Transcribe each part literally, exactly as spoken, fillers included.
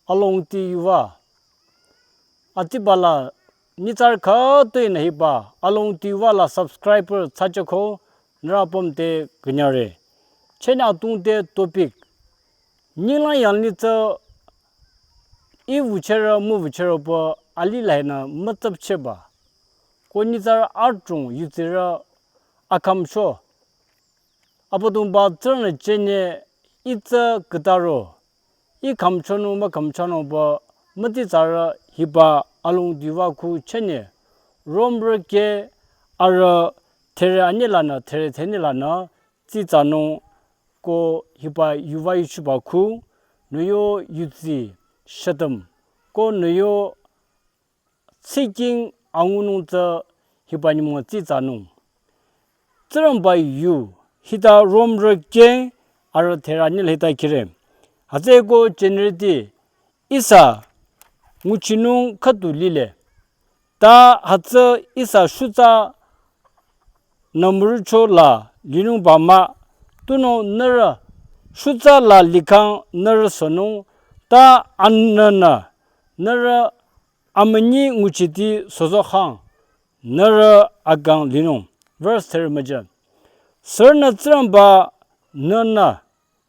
alongti yuva. Atiba la nyitsarü khütoi nü hiba alongti yuva la subscriber thsachoko nührü apüm te künyangre. Chünye atung te topic, ninglang yanglih tsü I wüchürü müwüchürü pü alih la hinü mütsapchehba. Ko nyitsarü adrong yutsirü akhümcho. Abüdongba Tsingrang-nü chünye I tsü khütaro, I khümchonung mükhümchonung pü mütitsarü hiba alongti yuva khu chünye Romrü keh arüh thüre anyüh lanü thüre thünyüh lanü tsitsanung. Ko hiba yuva yuchiba khu nü yo yudsi shütüm ko nü yo tsiking angunung tsü hiba nyümong tsitsanung. Tsingrangba yu hita Romrü keh arüh thüre anyüh la hita khire. Hütsüeko jünirüti ihsa nguchinung khüdu lile. Ta hütsü ihsa shutsa nü mürucho la linungba mah. Tunüo nührü shutsa la likhang nührü sünung, ta Anbünü nührü amünyi nguchiti süsohkhang nührü akang linung. Verse thüre müjü. Sürünü Tsingrangba-nü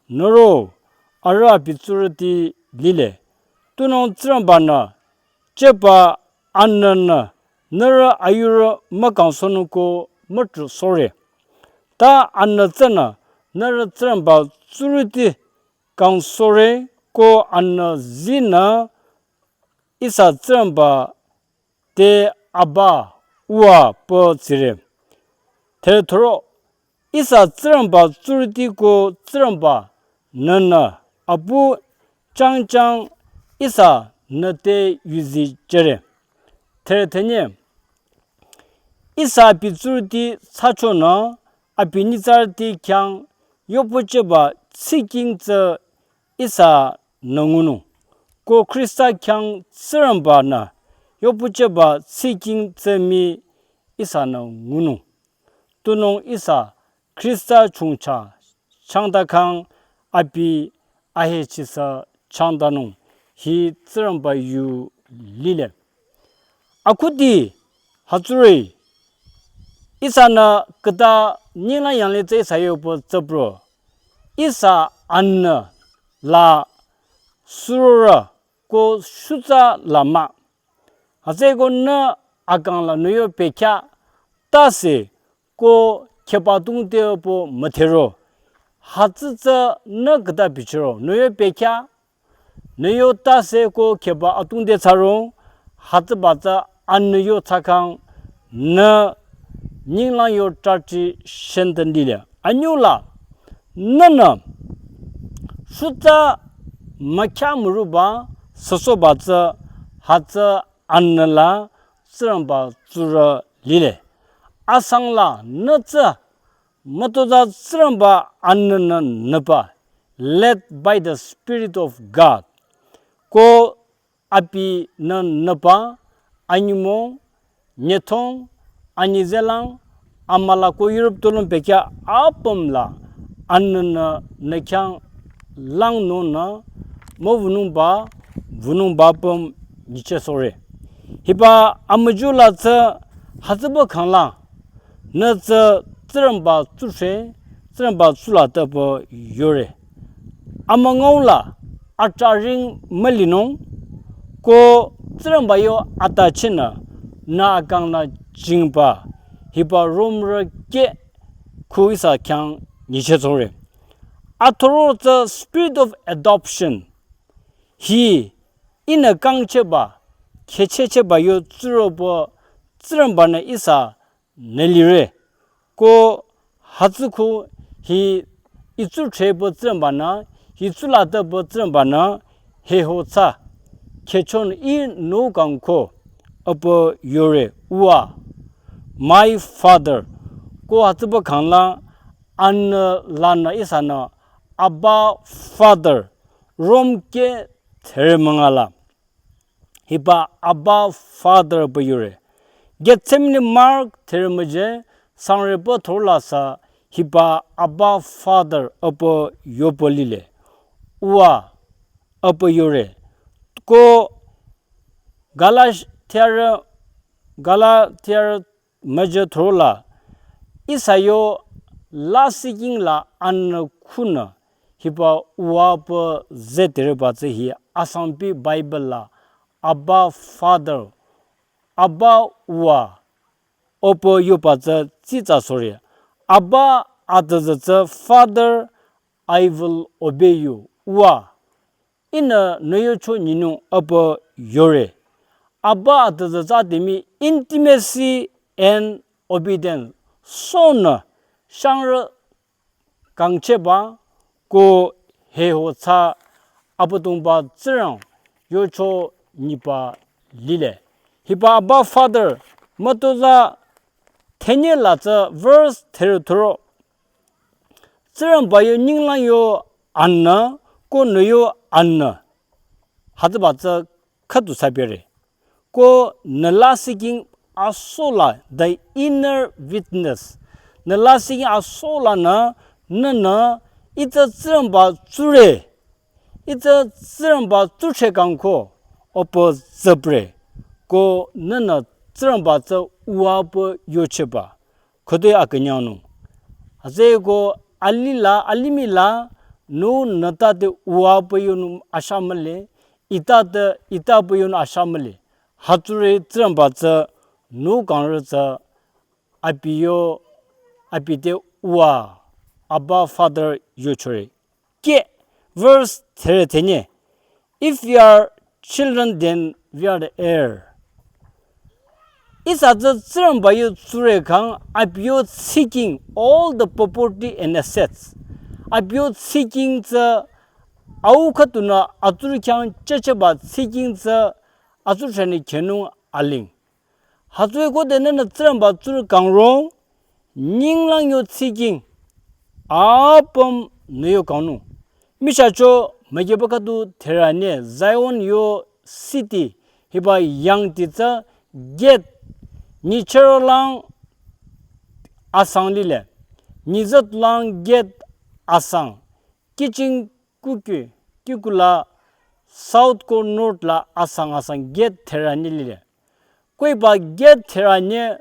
nüro arüh abi tsurüti lile. Tunüo Tsingrangba-nü jüba Anbünü nührü ayurü mükangsohnung ko mütrusohre. Ta Anbü tsünü nührü Tsingrangba tsurüti kangsohre ko Anbü zinü ihsa Tsingrangba te Abba, Uwa pü tsire. Thüre thüro, ihsa Tsingrangba tsurüti ko Tsingrangba-nü nü apu jangjang ihsanü te yuzi jüre. Thüre thünyüh, ihsa abi tsurüti thsachonü abi nyitsarüti khyang yohpüjüba tsiking tsü ihsanü ngunung. Ko Khrista khyang Tsingrangba-nü yohpüjüba tsiking tsü mii ihsanü ngunung. Tunüo ihsa Khrista chongcha changtakhang abi ahechisü changtanung. Hi Tsingrangba yu lile. Akhudi hütsüri ihsanü khüta ninglang yanglih tsü ihsa yopü tsüpro. Ihsa Anbü la surorü ko shutsa la mah. Hütsüeko nü akang la nü yo bekhyah tase ko kheba atung te pü müdhero. Hütsü tsü nü khüta bichiro, nü yo bekhyah, nü yo tase ko kheba atung te thsaro, hütsüba tsü Anbü yo thsakhang nü ninglang yo trahchi shenden lile. Anyüh la nünü shutsa mükhyah müruba süsohba tsü hütsü Anbü la Tsingrangba tsurü lile. Asang la nü tsü mütozah Tsingrangba Anbünü nüpü, led by the Spirit of God. Ko abinü nüpü, anyümong, nyütong, anyizelang, amüla ko Europe tolong bekhyah apüm la Anbünü nü khyang langnungnü müwünungba, wünungba apüm nyichehsohre. Hiba amüju la tsü hütsüba khanglang nü tsü Tsingrangba tsuthre, Tsingrangba tsula tüpü yore. Amüngau la atrahring mülinung, ko Tsingrangba yo atachinü nü akang nü jingba, hiba Romrü keh khu ihsa khyang nyichehsohre. Athoro tsü spirit of adoption. Hi ihnü kangchehba, khehchehchehba yo tsuropü Tsingrangba-nü ihsa nü lire. Ko hütsü khu hi itsu thsepü Tsingrangba-nü, hi tsula tüpü Tsingrangba-nü, heho tsü, khehchonü ih nü kang ko, apü yore, Uwa, my Father. Ko hütsüba khanglang, Anbü lanü ihsanü, Abba Father, Rom keh thüre münga la. Hiba Abba Father pü yore. Gethsemane Mark thüre müje, sangrepü thorla sü hiba Abba Father apü yopü lile. Uwa apü yore. Ko Galatiarü, Galatiarü müjü throla, ihsa yo lasihking la anü khunü hiba uwa pü züdhirüba tsü hi asangpi Bible la Abba Father, Abba Uwa, o pü yoba tsü tsitsa sore. Abba atüzü tsü Father, I will obey you. Uwa, ihnü nü yocho nyinung apü yore. Abba atüzü tsü ademi intimacy and obedience. Sonü shangrü kangchehba ko heho tsü Abüdongba Tsingrang yocho nyiba lile. Hiba Abba Father mütozah thenye la tsü verse thürü thüro. Tsingrangba yo ninglang yo anü ko nü yo anü. Hütsüba tsü khüdu thsabere. Ko nü lasihking asola, the inner witness. Nü lasihking asola nü, nünü, ih tsü Tsingrangba tsure. Ih tsü Tsingrangba tsuche kangko, o pü zübre. Ko nünü Tsingrangba tsü uwa pü yocheba. Khode akünyangnung. Hütsüeko alila, alimih la, nü nüta te uwa pü yonung asha mühle, ita te, ita pü yonung asha mühle. Hütsüri Tsingrangba tsü, nü kangrü tsü, abi yo, abi te uwa, Abba Father yochore. Ke, verse thürü thenye. If we are children, then we are the heir. Ihsa tsü Tsingrangba yo tsure kang, abi yo tsiking, all the property and assets. Abi yo tsiking tsü au khüdunü atsurü khyang checheba tsiking tsü atsurü chane khenung aling. Hütsüeko te nünü Tsingrangba tsure kangro, ninglang yo tsiking apüm nü yo kangnung. Michahcho mügeba khüdu theranye Zion yo city hiba yangdi tsü gate nyichero lang asang lile. Nyizat lang gate asang. Kiching kuki, kikula south ko north la asang asang gate theranye lile. Ko hiba gate theranye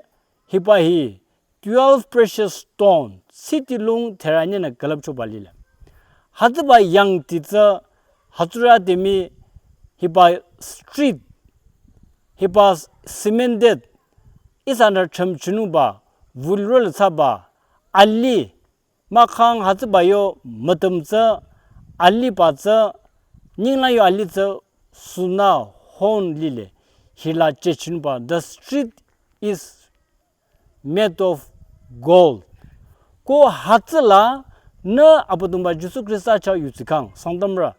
hiba hi twelve precious stone, city lung theranye nü külüpchoba lile. Hütsüba yangdi tsü hütsüri ademi hiba street, hiba cemented, ihsanü chümchünungba, vulrol thsaba, ali, mahkhang hütsüba yo mütüm tsü, aliba tsü, ninglang yo ali tsü, sünü hon lile, hila chechünungba, the street is made of gold. Ko hütsüla nü Abüdongba Jisu Khrista chah yutsikang, Sangtamrü.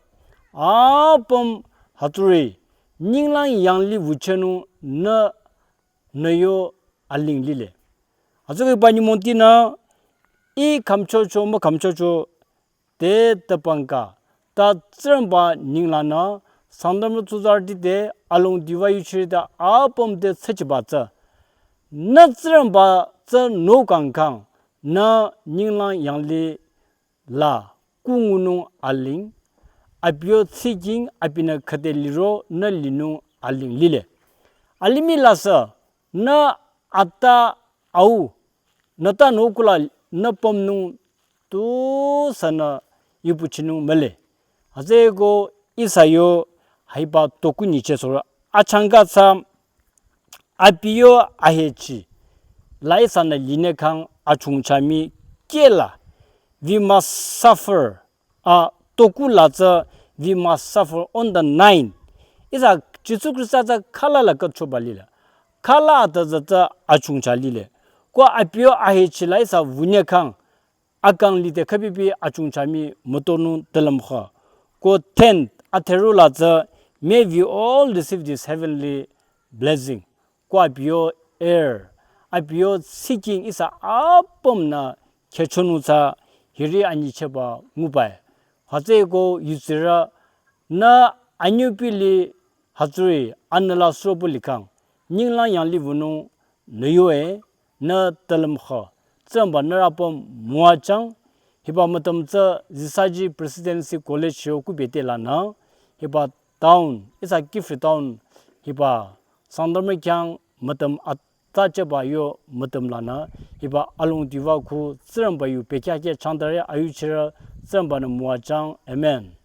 Apüm hütsüri, ninglang yanglih wüchehnung nü nü yo aling lile. Hütsüko hiba nyümongtinü, ih khümchocho mükhümchocho te tüpangka, ta Tsingrangba ninglangnü, Sangtamrü tsuzarüti te, alongdiba yuchirü te apüm te tsecheba tsü. Nü Tsingrangba tsü nü kangkang, nü ninglang yanglih la kungunung aling, abi yo tsiking abinü khüde liro nü linung aling lile. Alimih la sü, nü ata au, nüta nü kula nü pümnung tu sünü yubuchinung mühle. Hütsüeko ihsa yo hiba toku nyicheh soro achangka tsü abi yo ahechi la ihsanü linekhang achungchami kehla, we must suffer. A toku la tsü we must suffer on the nine. Ihsa Jisu Khrista tsü khala la khüchoba lile. Khala atüzü tsü achungcha lile. Ko abi yo ahechi la ihsa wünyekhang akang lide khübibi achungchami mütonung tülümkha. Ko ten, atheru la tsü, may we all receive this heavenly blessing. Ko abi yo heir, abi yo tsiking ihsa apümnü khechonung tsü hiri anyichehba ngubai. Hütsüeko yutsirü nü anyüpili hütsüri anüla surobo likhang, ninglang yanglih wünung nü yoe, nü tülümkha, Tsingrangba nührü apüm müwajüng. Hiba mütüm tsü Zisaji Presidency College yo kubete lanü, hiba town, ihsa Kiphire town hiba Sangtamrü khyang mütam atsa jüba yo mütam lanü hiba alongdiba khu Tsingrangba yu bekhyahkhi changtare. Ayuchirü Tsingrangba-nü müwajüng. Amen.